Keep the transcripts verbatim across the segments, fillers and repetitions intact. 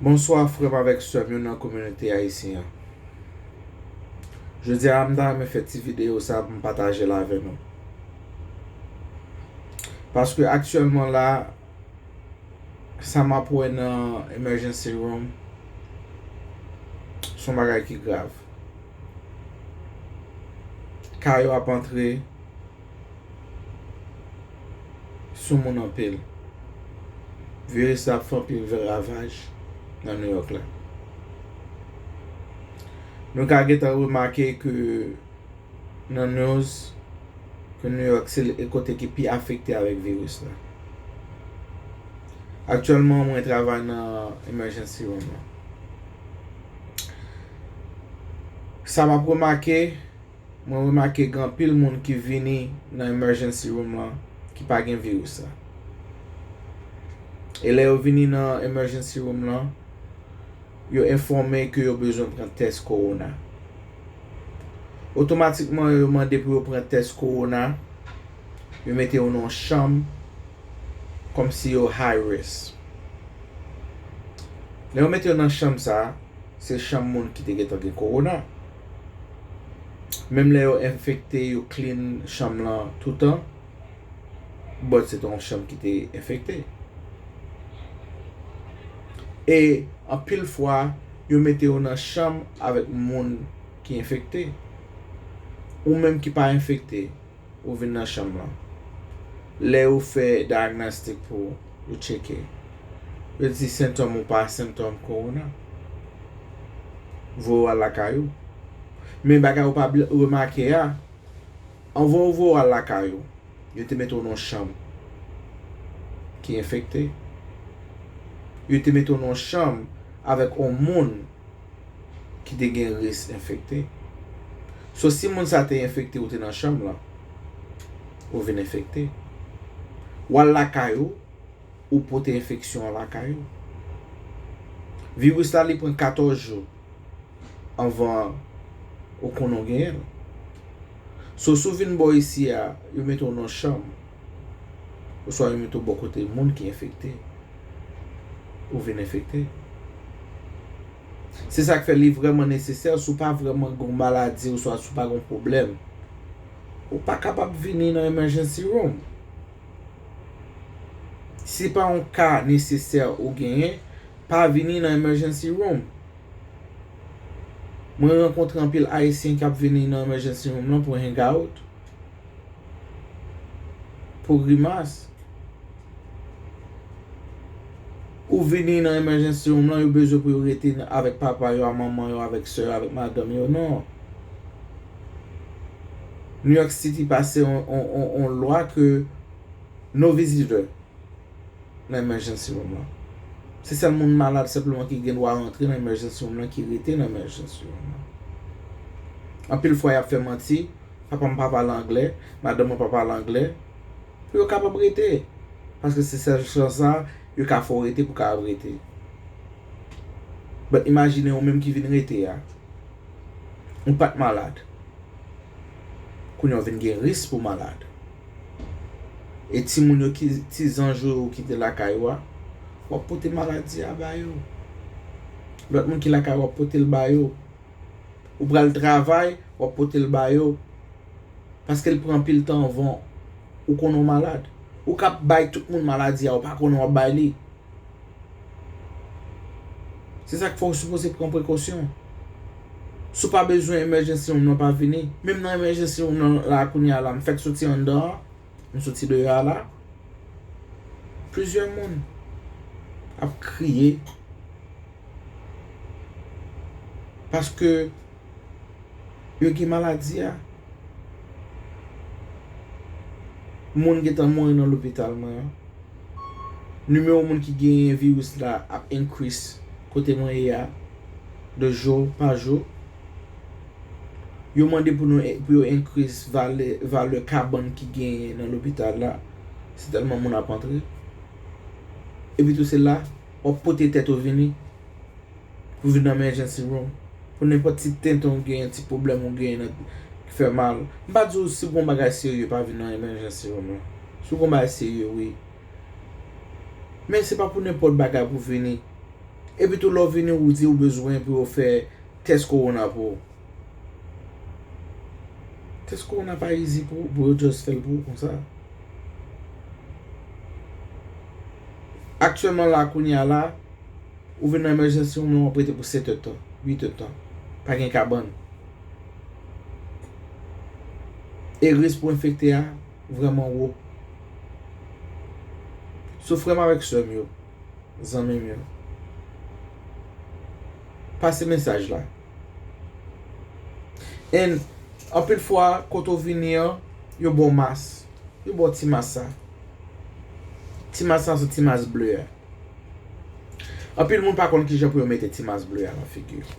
Bonswa frè m avèk sè m yo nan kominote ayisyen an. Jodi a, m ta renmen fè ti videyo sa pou m pataje l avè nou. Paske aktyèlman la, sa m ap wè nan emergency room, se yon bagay ki grav. Ka yo ap antre sou moun anpil. Viris la ap fè anpil ravaj nan New York la. Nou ka gentan remake ke nan news ke New York se kote ki pi afekte avèk viris la. Aktyèlman, mwen travay nan emergency room la. Sa m ap remake, mwen remake gen anpil moun ki vini nan emergency room lan ki pa gen viris la. E lè yo vini nan emergency room lan, yo enfòme ke yo bezwen pran tès kowona. Otomatikman, yo mande pou yo pran tès kowona, yo mete yo nan yon chanm kòmsi yo high risk. Lè yo mete yo nan chanm sa, se chanm moun ki te gentan gen kowona. Menm lè yo enfekte, yo clean chanm lan toutan, but se te yon chanm ki te enfekte. E anpil fwa, yo mete yo nan chanm avèk moun ki enfekte. Ou menm ki pa enfekte, ou vin nan chanm lan. Lè yo fè diagnostic pou ou, yo tcheke. Yo di sentòm ou pa sentòm kowona. Voye w al lakay ou. Men bagay ou pa bl- remake a, anvan yo voye w al lakay ou, yo te mete w nan yon chanm ki enfekte. Yo te mete w nan yon chanm avèk yon moun ki te gen risk enfekte. So, si moun sa te enfekte, ou te nan chanm lan, ou vin enfekte. W al lakay ou, ou pote enfeksyon an lakay ou. Viris la, li pran katòz jou anvan ou konnen w genyen l. So, si w vin bò isi a, yo mete w nan chanm, oswa yo mete w bò kote moun ki enfekte, ou vin enfekte. Se sa k fè li vrèman nesesè, si w pa vrèman gen yon maladi, oswa si w pa gen yon pwoblèm, ou pa kapab vini nan emergency room. Si pa yon ka nesesè ou genyen, pa vini nan emergency room. Mwen rankontre anpil Ayisyen k ap vini nan emergency room lan pou hangout, pou grimas. Ou vini nan emergency room lan, yo bezwen pou yo rete avèk papa yo, a manman yo, avèk sè yo, avèk madanm yo, non. New York City pase yon, yon, yon, yon lwa ke no visitor nan emergency room lan. Se sèl moun malad senpleman ki gen dwa rantre nan emergency room lan, ki rete nan emergency room lan. Anpil fwa, y ap fè manti, papa m pa pale anglè, madanm mwen pa pale anglè, pou yo kapab rete. Paske se sèl chans sa, yo ka fè w rete pou w kapab rete. But imajine ou menm ki vin rete a, ou pa t malad. Kounye a w vin gen risk pou malad. E timoun yo ki, ti zanj ou ki te lakay ou a, w ap pote maladi a ba yo. Lòt moun ki lakay ou ap pote l ba yo. Ou pral travay, w ap pote l ba yo. Paske l pran anpil tan anvan ou konnen w malad. Ou ka bay tout moun maladi a, ou pa konnen w ap bay li. Se sa k fè w sipoze pran prekosyon. Si w pa bezwen emergency room nan, pa vini. Menm nan emergency room nan la kounye a la, m fèk soti anndan an, m soti deyò a la. Plizyè moun ap kriye. Paske yo gen maladi a. Moun gentan mouri nan lopital mwen an. Nimewo moun ki genyen viris la ap increase kote mwen ye a, de jou pa jou. Yo mande pou nou, pou yo increase valè, valè kabann ki genyen nan lopital la. Se tèlman moun ap antre. Epi tou se la, w ap pote tèt ou vini pou vin nan emergency room. Pou nenpòt ti tenten w genyen, ti pwoblèm w genyen nan, ki fè mal. M pa di w si w gen yon bagay serye, pa vin nan emergency room lan. Si w gen yon bagay serye, wi. Men se pa pou nenpòt bagay pou vini. Epi tou, lè w vini, ou di ou bezwen pou yo fè tès kowona pou ou. Tès kowona pa easy pou, pou yo just fè l pou ou konsa. Aktyèlman la, kounye a la, ou vin nan emergency room nan, w ap rete pou sèt èdtan, uit èdtan. Pa gen kabann. E risk pou enfekte a vrèman wo. So, frè m avèk sè m yo, zanmi m yo, pase mesaj la. And anpil fwa, kote w vini an, yo ba w mas. Yo ba w ti mas sa. Ti mas sa se ti mas ble a. Anpil moun pa konn kijan pou yo mete ti mas ble a nan figi yo.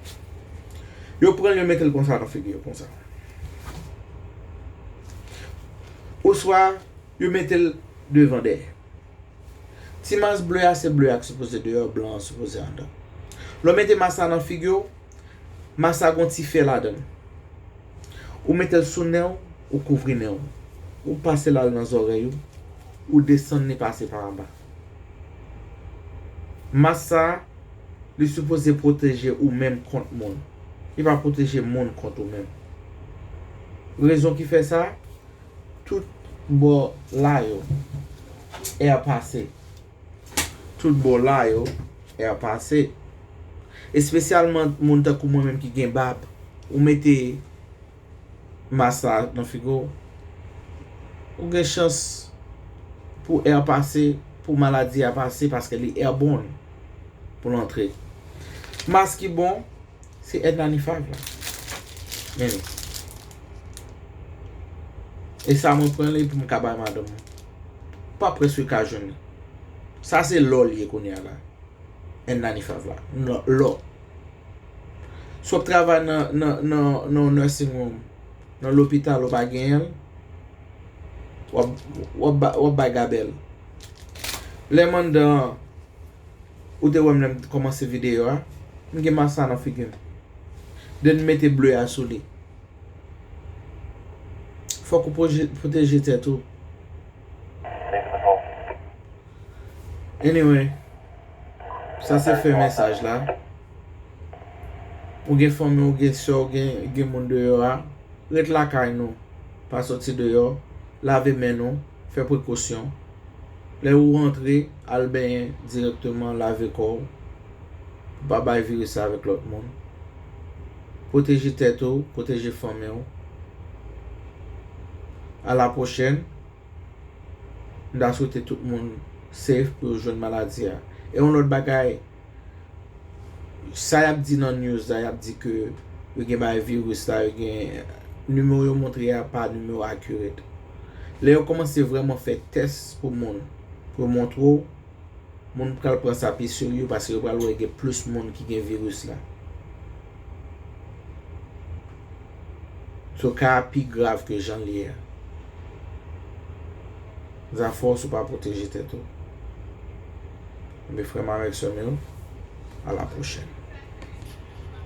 Yo pran l, yo mete l konsa nan figi yo, konsa. Oswa, yo mete l devan dèyè. Ti mas ble a se ble a k sipoze deyò, blan an sipoze anndan. Lè w mete mas la nan figi w, mas la gon ti fè ladan l. Ou mete l sou nen w, ou kouvri nen w. Ou pase l al nan zòrèy ou, ou desann li pase pa anba. Mas sa, li sipoze pwoteje ou menm kont moun. Li pa pwoteje moun kont ou menm. Rezon ki fè sa, tout bò la yo, air pase. Tout bò la yo, air pase. Espesyalman moun tankou mwen menm ki gen bab, ou mete mas la nan figi w, ou gen chans pou air pase, pou maladi a pase, paske li airborne pou l antre. Mas ki bon, se N ninety-five la. Men li. E sa mwen pran li pou m ka bay madanm mwen. Pa prèske ka jwenn li. Sa se lò l ye kounye a la. N ninety-five la. Lò, lò. Si w ap travay nan, nan, nan, nan nursing home, nan lopital, ou pa genyen l, w ap, w ap, ba- w ap bay gabèl. Lè m anndan an, ou te wè m lè m kòmanse videyo a, m gen mas sa nan figi m. Then m mete ble a sou li. Fòk ou pwoje- pwoteje tèt ou. Anyway, sa se fen mesaj la. Ou gen fanmi, ou gen sè, ou gen, gen moun deyò a, ret lakay nou. Pa soti deyò, lave men nou, fè prekosyon. Lè ou rantre, al benyen dirèkteman, lave kò w. Pou pa bay viris la avèk lòt moun. Pwoteje tèt ou, pwoteje fanmi w. A la pwochèn. M ta swete tout moun safe pou yo jwenn maladi a. E yon lòt bagay, sa y ap di nan news la, y ap di ke yo gen bay viris la, yo gen nimewo yo montre a pa nimewo accurate. Lè yo kòmanse vrèman fè tès pou moun, pou yo montre w, moun pral pran sa pi serye paske yo pral wè gen plis moun ki gen viris la. So, ka a pi grav ke jan l ye a. Zafè w si w pa pwoteje tèt ou. Ebyen, frè m avèk sè m yo, a la pwochèn.